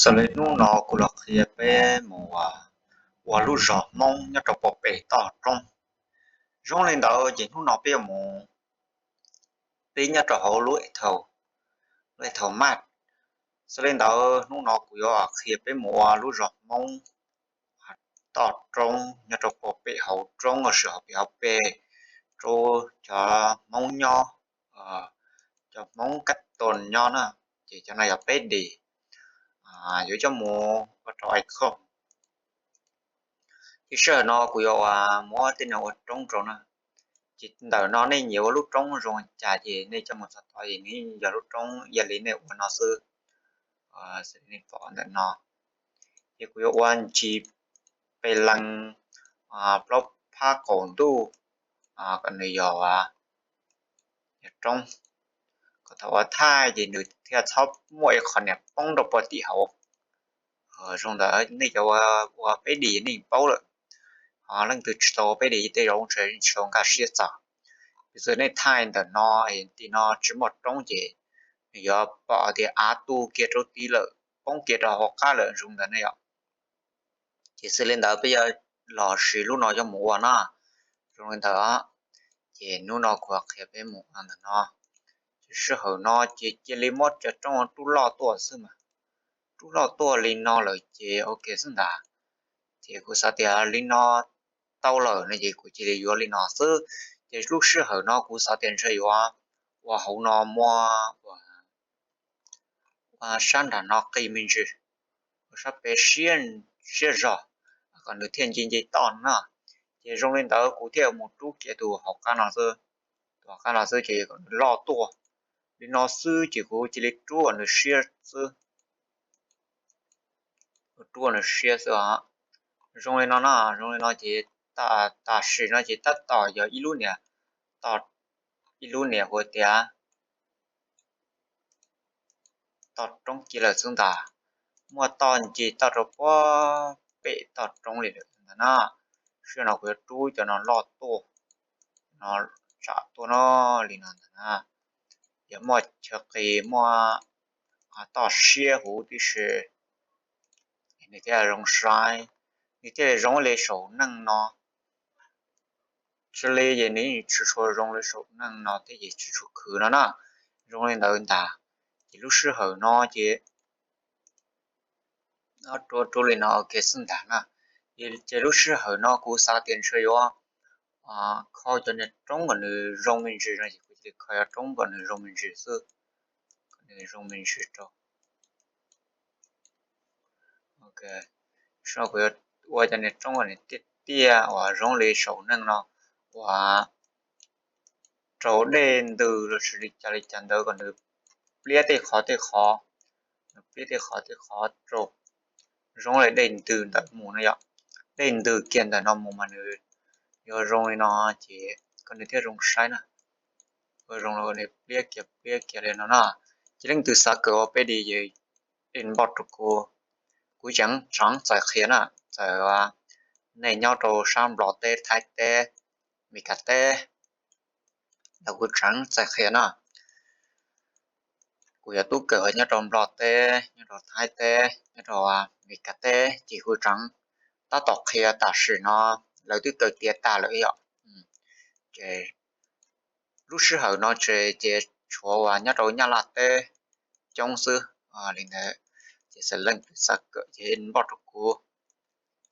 Txawm li hnub no kuv los qhia peb mus ua lub zos Hmoob nyob rau puag pem toj roob. Zoo li ntawd ces hnub no peb yuav mus pib nyob rau hauv lub e thau, lub e thau maj. Xws li ntawd hnub no kuv yuav qhia peb mus ua lub zos Hmoob toj roob nyob rau puag pem hauv roob los sis hauv pem hauv pes rau cov Hmoob nyob, cov Hmoob kab toos nyob na, ces cov no yog peb dis, yuav coj mus ua rau icon. Ces sij hawm no kuv yuav ua muab tej no ua roob rau na. Ces ntawm no nej nyiam ua lub roob zoo cas ces nej coj mus txog tod es nws yog lub roob ib yam li nej ua no xwb. Xws li nej pom ntawm no, ces kuv yuav ua ntsis pes lees plaub phab qaum ntuj kom nws yog, yog roob, kom thaum ua thaij ces nws thiaj txhob muaj ib qho niag poob rau puag tim hauv. Zoo ntawd nej cov ua peb dis nej paub lawm, ho leej twg tsis tau ua peb dis tej zaum ntshe tsis tau nkag siab txog. Piv txwv nej thaij ntawm no, tim no tsis muaj roob ces nws yuav pom tias av tu kiag rau tid lawm, poob kiag rau hauv qab lawm zoo ntawd na yom. Ces xws li ntawd peb yuav los siv lub no coj mus ua na. Zoo li ntawd, ces hnub no kuv qhia peb mus ua ntawm no. Ces sij hawm no ces cia li muab cov roob rub loj tuaj xwb mas, rub loj tuaj li no lawm ces ok xwb ntag. Ces kuv xav tias li no tau lawm no ces kuv cia li yuav li no xwb. Ces lub sij hawm no kuv xav tias ntshe yuav ua hauv no muab ua sab nram no qis me ntsis, ua sab pem siab, siab zog, kom nws thiaj nce nce toj na. Ces zoo li ntawd kuv thiaj mus rub kiag tus hauv qab no xwb, tus hauv qab no xwb ces kom nws loj tuaj li no xwb ces kuv cia li rub kom nws siab xwb, rub kom nws siab xwb os. Zoo li no na, zoo li no ces tam sim no ces tab tom yog ib lub niag, ib lub niag hu tias toj roob kiag lawm xwb ntag. Muaj toj nce toj rau puag pem toj roob li lawm ntag na. Sij hawm no kuv yuav rub cov no loj tuaj, no tsam tuaj no li no ntag na. Yog muaj chaw qis muaj toj siab huv tib si, nws thiaj zoo saib, nws thiaj li zoo li saum neej no. Tsis li ces nws tsis tshua zoo li saum neej no thiab ces tsis tshua khwv no na. Zoo li ntawd ntag. Ces lub sij hawm no ces rub rub li no ok xwb ntag na. Ces lub sij hawm no kuv xav tias ntshe yuav kho cov niag roob kom nws zoo me ntsis no ces kuv cia li kho cov roob kom nws zoo me ntsis xwb, kom nws zoo me ntsis rau. Ok, kuv yuav ua cov niag roob uas nws tiaj tiaj uas zoo li saum neej no, uas raug dej ntws los sis li cas li cas ntawd kom nws pliab tej qhov tej qhov, nws pliab tej qhov tej qhov rau zoo li dej ntws ntawd mus no yom. Dej ntws kiag ntawm no mus mas nws yuav zoo li no ces kom nws thiaj zoo saib na. Ua zoo li nws pliab kiag pliab kiag li no na. Ces leej twg xav kawm ua peb dis ces inbox rau kuv, kuv yeej tseem txais qhia na. Txawm nej nyob rau sab Nplog teb, Thaib teb, Meskas teb los kuv tseem txais qhia na. Kuv yog tub kawm nyob rau Nplog teb, nyob rau Thaib teb, nyob rau Meskas teb ces kuv tseem tab tom qhia tam sim no lawv twb kawm tiav tag lawm yom. Ces lub sij hawm no ces, ces tshuav uas nyob rau Nyab Laj teb coob xwb li ntawd. Ces xav leej twg xav kawm ces inbox rau kuv.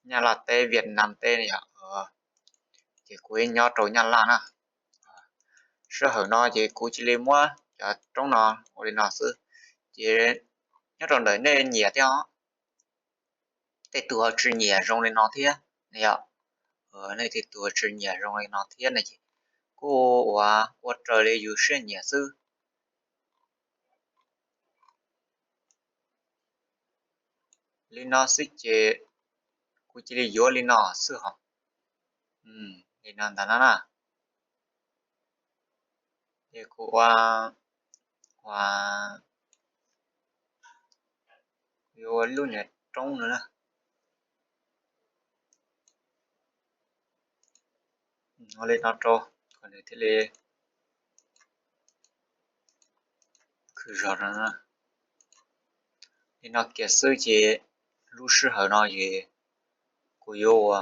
Nyab Laj teb, Vietnam teb yom, ces kuv nyob rau Nyab Laj na. Sij hawm no ces kuv cia li muab cov roob no ua li no xwb. Ces nyob rau ntawm nej nyiam thiab os, tej tug ho tsis nyiam zoo li no thiab ne yom. Nej tej tug ho tsis nyiam zoo li no thiab ne ces kuj ua, ua raws li yus siab nyiam xwb. Li no xwb ces kuv cia li yuav li no xwb hos. Li no ntag no na. Ces kuv ua, ua, yuav ua lub niag roob no na. Ua li no rau kom nws thiaj li khwv zog no. Li no kiag xwb ces lub sij hawm no ces kuv yuav ua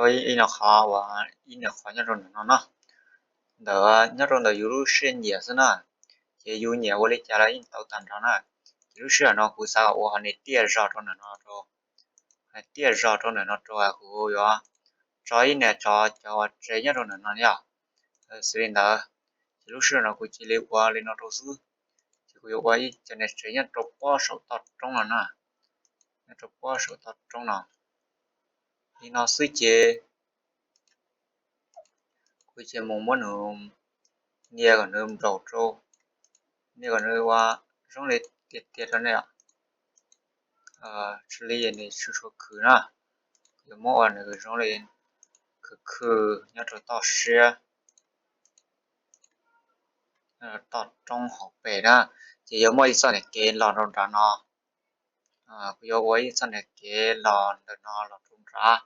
ib qho uas ib qho nyob rau ntawm no na, ntawm nyob rau ntawm yus lub siab nyiam xwb na, ces yus nyiam ua li cas los yeej tau tag nrho na. Ces lub sij hawm no kuv xav kom ua hais tiaj zog rau ntawm no rau, hais tiaj zog rau ntawm no rau kuv yuav tso ib niag cov cov uas tsev nyob rau ntawm no yom. Xws li ntawd, ces lub sij hawm no kuv cia li ua li no rau xwb, ces kuv yuav ua ib cov niag tsev nyob rau pob saum toj roob no na, nyob rau pob saum toj roob no. Li no xwb ces kuv cia mus muab nws nias kom nws nplaum rau, nias kom nws ua zoo li tiag tiag rau nej os. Tsis li nws tsis tshua khwm na, kuv yuav muab ua nws zoo li khwm khwm nyob rau toj siab, toj roob hauv pes na, ces yuav muaj ib txoj niag kev los rau nram no. Kuv yuav ua ib txoj niag kev los ntawm no los rau nrad,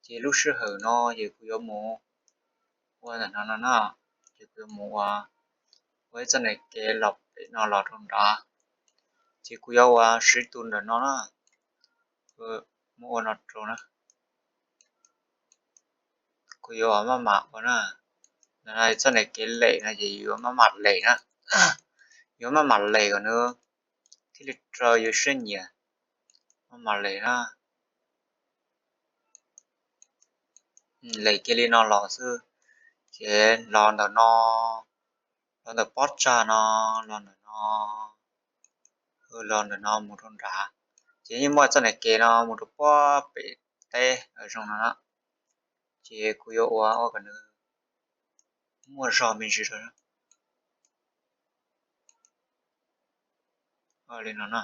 ces lub sij hawm no ces kuv yuav mus ua ntawm no no na, ces kuv yuav mus ua, ua ib txoj niag kev los pem no los rau nrad, ces kuv yuav ua siv tus ntawm no na, muab ua no rau na. Kuv yuav maj mam ua na, no txoj niag kev lem no ces yuav maj mam lem na, yuav maj mam lem kom nws thiaj li raws yus siab nyiam, maj mam lem na. Lem kiag li no los xwb, ces los ntawm no, los ntawm pob tsag no, los ntawm no, los ntawm no mus rau nrad, ces yeej muaj txoj niag kev no mus rau pob pem teb zoo no na. Ces kuv yuav ua ua kom nws muaj zog me ntsis rau li no na.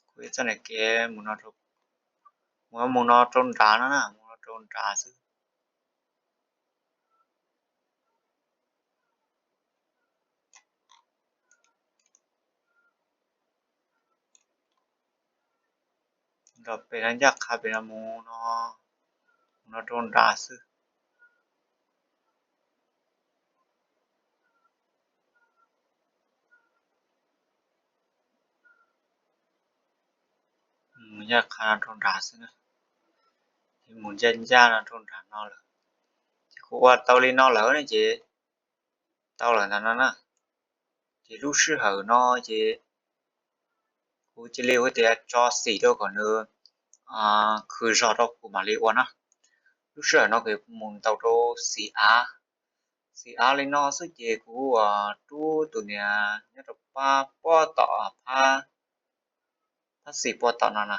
Kuv ib txoj niag kev mus no, mus no rau nrad no na, mus no rau nrad xwb. Nrog pem no ncaj qha pem no mus no, mus no rau nrad xwb. Mus ncaj qha rau nrad xwb na, ces mus ncaj ncaj no rau nrad no lawm. Ces kuv ua tau li no lawm ne ces tau lawm ntag no na. Ces lub sij hawm no ces kuv cia li ua tias tso xim rau kom nws khwm zog rau kuv mam li ua na. Lub sij hawm no kuv mus ntaus rau xim av, xim av li no xwb ces kuv rub tus niag nyob rau pab pob tom phab, phab xim pob tom no na.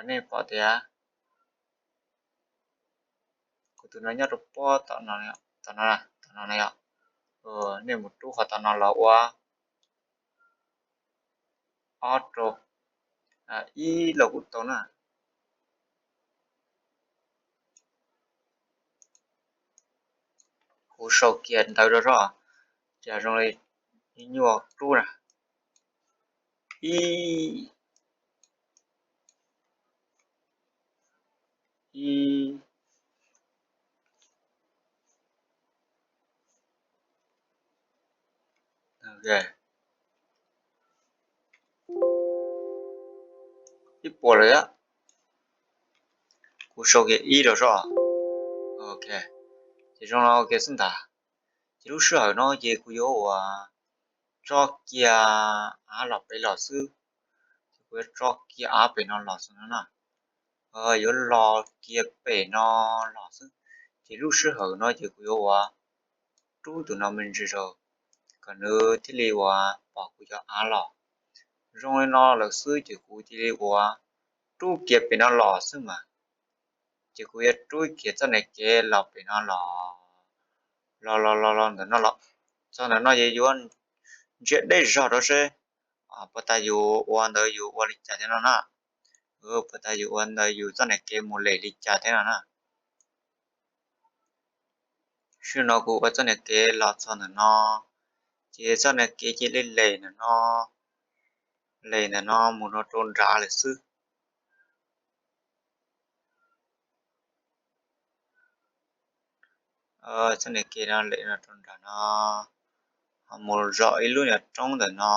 Nej pom tias kuv tus no nyob rau pob tom no, tom no, tom no na yom. Nej mus rub qhov tom no los ua ob rau, ib los kuj tau na. Kuv sau kiag ntawv rau soj, ces zoo li nyuaj rub na. Ib, ib, ib puas lawm. Kuv sau kiag ib rau soj. Ok, ces zoo no ok xwb ntag. Ces lub sij hawm no ces kuv yuav ua tso kiag av los pem los xwb. Ces kuv yuav tso kiag av pem no los xwb no na. Yuav los kiag pem no los xwb. Ces lub sij hawm no ces kuv yuav ua rub tus no me ntsis rau, kom nws thiaj li ua pom kuv cov av los. Zoo li no lawm xwb ces kuv cia li ua rub kiag pem no los xwb mas. Ces kuv yuav rub kiag txoj niag kev los pem no los, los los los los ntawm no los, txog ntawm no ces yuav ntsia deb zog rau seb puas tas yus ua ntawd yus ua li cas thiab no na. Puas tas yus ua ntawd yus txoj niag kev mus lem li cas thiab no na. Sij no kuv ua txoj niag kev los txog ntawm no, Ces txoj niag kev cia li lem ntawm no, lem ntawm no mus no rau nrad lawm xwb. Txoj niag kev no lem no rau nrad no, ho mus zom ib lub niag roob ntawm no,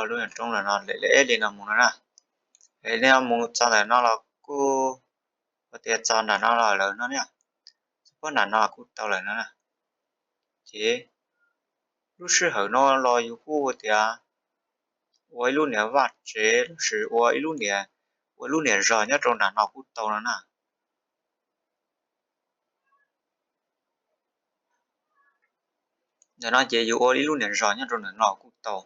lub niag roob ntawm no lem li no mus no na. Lem li no mus txog ntawm no los kuj ua tias txog nram no los lawm no na. Txog puag nram no los kuj tau lawm no na. Ces lub sij hawm no los yus kuj ua tias ua ib lub niag vaj tsev lossis ua ib lub niag, ua lub niag zog nyob rau nram no kuj tau no na. Ntawm no ces yus ua ib lub niag zog nyob rau ntawm no kuj tau.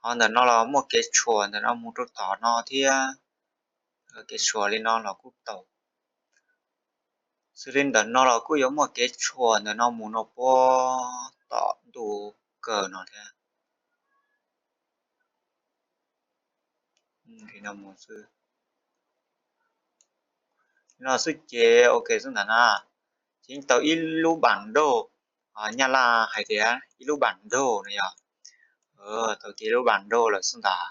Ho ntawm no los muaj kev tshuam ntawm no mus rau tom no thiab, kev tshuam li no los kuj tau. Xws li ntawm no los kuj yuav muaj kev tshuam ntawm no mus no puag tom ntu kawg no thiab. Li no mus xwb, li no xwb ces ok xwb ntag na. Ces yeej tau ib lub bản đồ, Nyab Laj hais tias ib lub bản đồ no yog, tau kiag lub bản đồ lawm xwb ntag.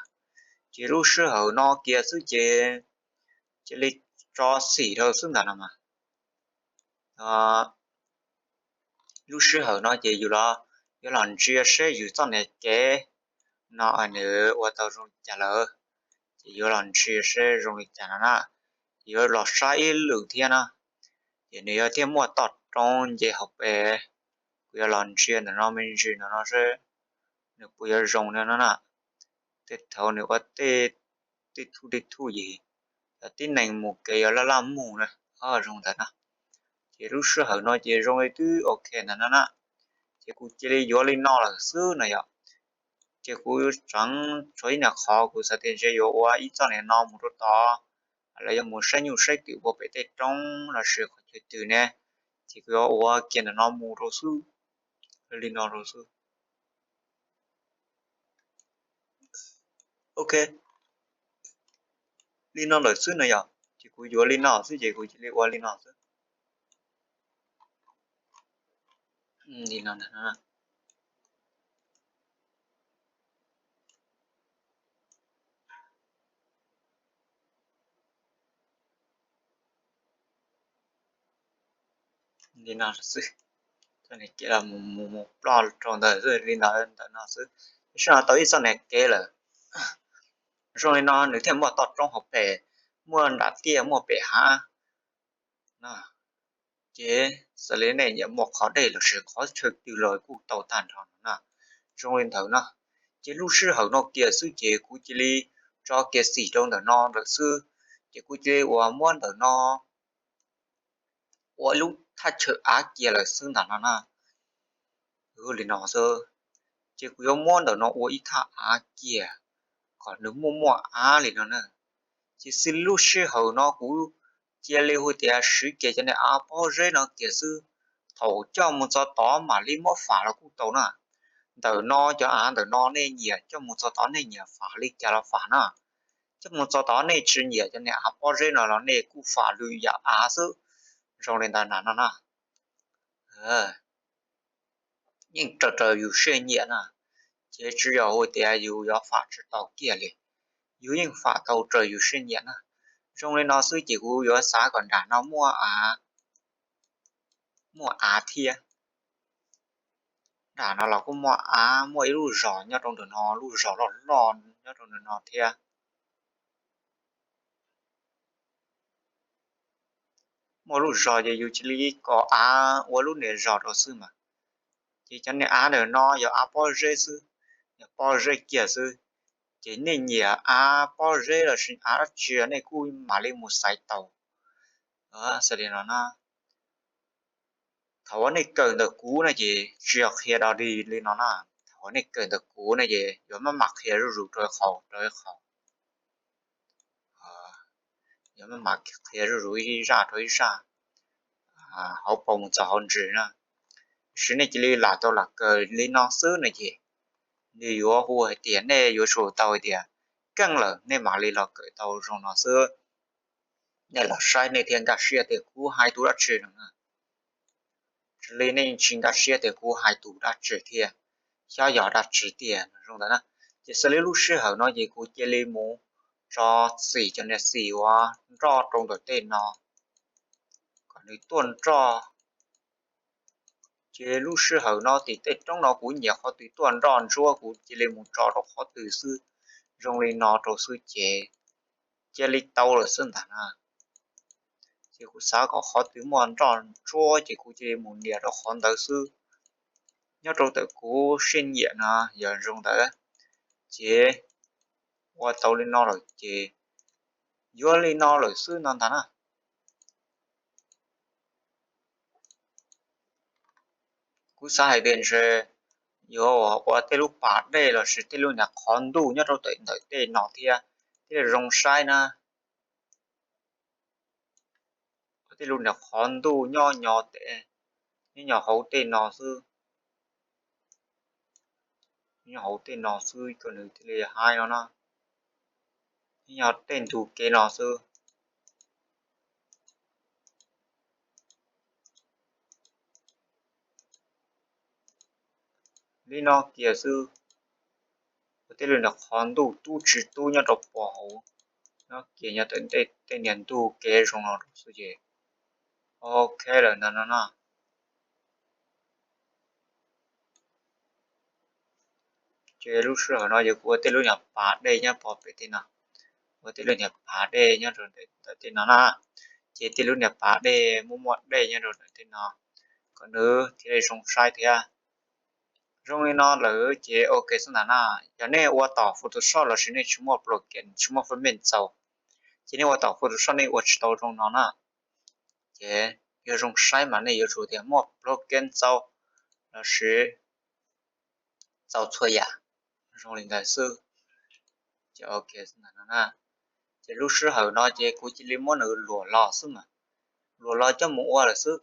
Ces lub sij hawm no kiag xwb ces cia li tso xim rau xwb ntag no mas. Lub sij hawm no ces yus los, yuav los ntsia seb yus txoj niag kev no nws ua tau zoo li cas lawm. Ces yuav los ntsia seb zoo li cas no na. Ces yuav los saib ib lwm thiab na. Ces nws yuav thiaj muaj toj roob nce hauv pes. Kuv yuav los ntsia ntawm no me ntsis ntawm no seb nws puas yuav zoo no na. Tej thaum nws ua tej, tej thuj tej thuj yim, cov tib neeg mus kev yuav laj laj mus na, zoo ntawd na. Ces lub sij hawm no ces zoo li twb ok ntawm no na. Ces kuv cia li yuav li no lawm xwb no yom. Ces kuv tseem tshuav ib nyuag qhov kuv xav tias ntshe yuav ua ib txoj niag no mus rau tod, los yog mus saib nyuj saib twm puag pem tej roob lossis qhov chaw twg ne, ces kuv yuav ua kiag ntawm no mus rau xwb, li no rau xwb. Ok, li no lawm xwb no yom, ces kuv yuav li no xwb ces kuv cia li ua li no xwb. Li no ntag. Li no xwb, txoj niag kev los mus mus ploj rau ntawd xwb, li ntawd ntawm no xwb. Tab sis no tau ib txoj niag kev lawm. Zoo li no nws thiaj muaj toj roob hauv pes, muaj nram tiaj muaj pem hav. Ces xws li nej nyiam muaj qhov dej lossis qhov chaw twg los kuj tau tag nrho no na. Zoo li ntawd na, ces lub sij hawm no kiag xwb ces kuv cia li tso kiag xim rau ntawm no lawm xwb. Ces kuv cia li uas muab ntawm no ua ib lub thaj chaw av kiag lawm xwb ntag no na. Li no xwb, ces kuv yuav muab ntawm no ua ib thaj av kiag kom nws muaj muaj av li no na. Ces xws li lub sij hawm no kuv cia li hu tias siv kiag cov niag av pob zeb no kiag xwb. Thaum coj mus txog tod mam li muab fam los kuj tau na. Ntawm no cov av ntawm no nej nyiam coj mus txog tod nej nyiam fam li cas los fam na. Coj mus txog tod nej tsis nyiam cov niag av pob zeb no los nej kuj fam lwm yam av xwb. Zoo li ntawd na no na. Yeej raws raws yus siab nyiam na, ces tsis yog hu tias yus yuav fam tsis tau kiag li, yus yeej fam tau raws yus siab nyiam na. Zoo li no xwb ces kuv yuav xav kom nram no muaj av, muaj av thiab. Nram no los kuj muaj av, muaj ib lub zos nyob rau ntawm no, lub zos loj loj nyob rau ntawm no thiab. Muaj lub zos ces yus cia li kos av ua lub niag zos rau xwb mas. Ces cov niag av ntawm no yog av pob zeb xwb, yog pob zeb kiag xwb. Ces nej nyiam av pob zeb los sis av dab tsi nej kuj mam li mus xaiv tau. Xws li no na, thaum uas nej kawm ntawm kuv na ces tsis yog qhia dog dig li no na. Thaum uas nej kawm ntawm kuv na ces yuav maj mam qhia zuj zus rau qhov rau qhov, yuav maj mam qhia zuj zus ib zaj rau ib zaj, hauv paus mus txog hauv ntsis na. Tab sis nej cia li lam tau lam kawm li no xwb no ces nws yuav hu hais tias nej yuav tsum tau hais tias keej lawm nej mam li los kawm tau zoo no xwb. Nej los saib nej thiaj nkag siab tias kuv hais tus dab tsi no na. li nej tsis nkag siab tias kuv hais tus dab tsi thiab, xyov yog dab tsi tiag zoo ntawd na. Ces xws li lub sij hawm no ces kuv cia li mus tso txim cov niag xim uas nroj rau ntawm tej no kom nws tuaj nroj. Ces lub sij hawm no tim tej roob no kuv nyiam qhov twg tuaj nroj ntsuab kuv cia li mus tso rau qhov twg xwb, zoo li no rau xwb ces cia li tau lawm xwb ntag na. Ces kuv xav kom qhov twg muaj nroj ntsuab ces kuv cia li mus nias rau qhov ntawd xwb. Nyob rau ntawm kuv siab nyiam no yog zoo ntawd, ces ua tau li no lawm ces yuav li no lawm xwb no ntag na. Kuv xav hais tias ntshe yuav ua tej lub pas dej los sis tej lub niag qhov ntuj nyob rau ntawm tej no thiab thiaj li zoo saib na. Ua tej lub niag qhov ntuj nyob nyo tes, nyob nyo hauv tej no xwb. Nyob hauv tej no xwb kom nws thiaj li haib no na. Nyob nyo tej ntug kev no xwb. Li no kiag xwb. Ua tej lub niag qhov ntuj tub tsis tub nyob rau puag hauv, nyob kiag nyob ntawm tej niag ntug kev zoo no rau xwb ces ok lawm ntag no na. Ces lub sij hawm no ces kuv ua tej lub niag pas dej nyob pog pem tej no, ua tej lub niag pas dej nyob rau ntawm tej no na. Ces tej lub niag pas dej muaj muaj dej nyob rau ntawm tej no kom nws thiaj li zoo saib thiab. Zoo li no lawm ces ok xwb ntag na. Yog nej ua tom Photoshop los sis nej tsis muaj program tsis muaj fab mej txaus, ces nej ua tom Photoshop nej ua tsis tau zoo no na. Ces yog zoo saib mas nej yuav tsum tias muaj program txaus los sis txaus txhua yam zoo li ntawd xwb. Ces ok, ces lub sij hawm no ces kuv cia li muab nws luam los xwb mas, luam los coj mus ua lawm xwb.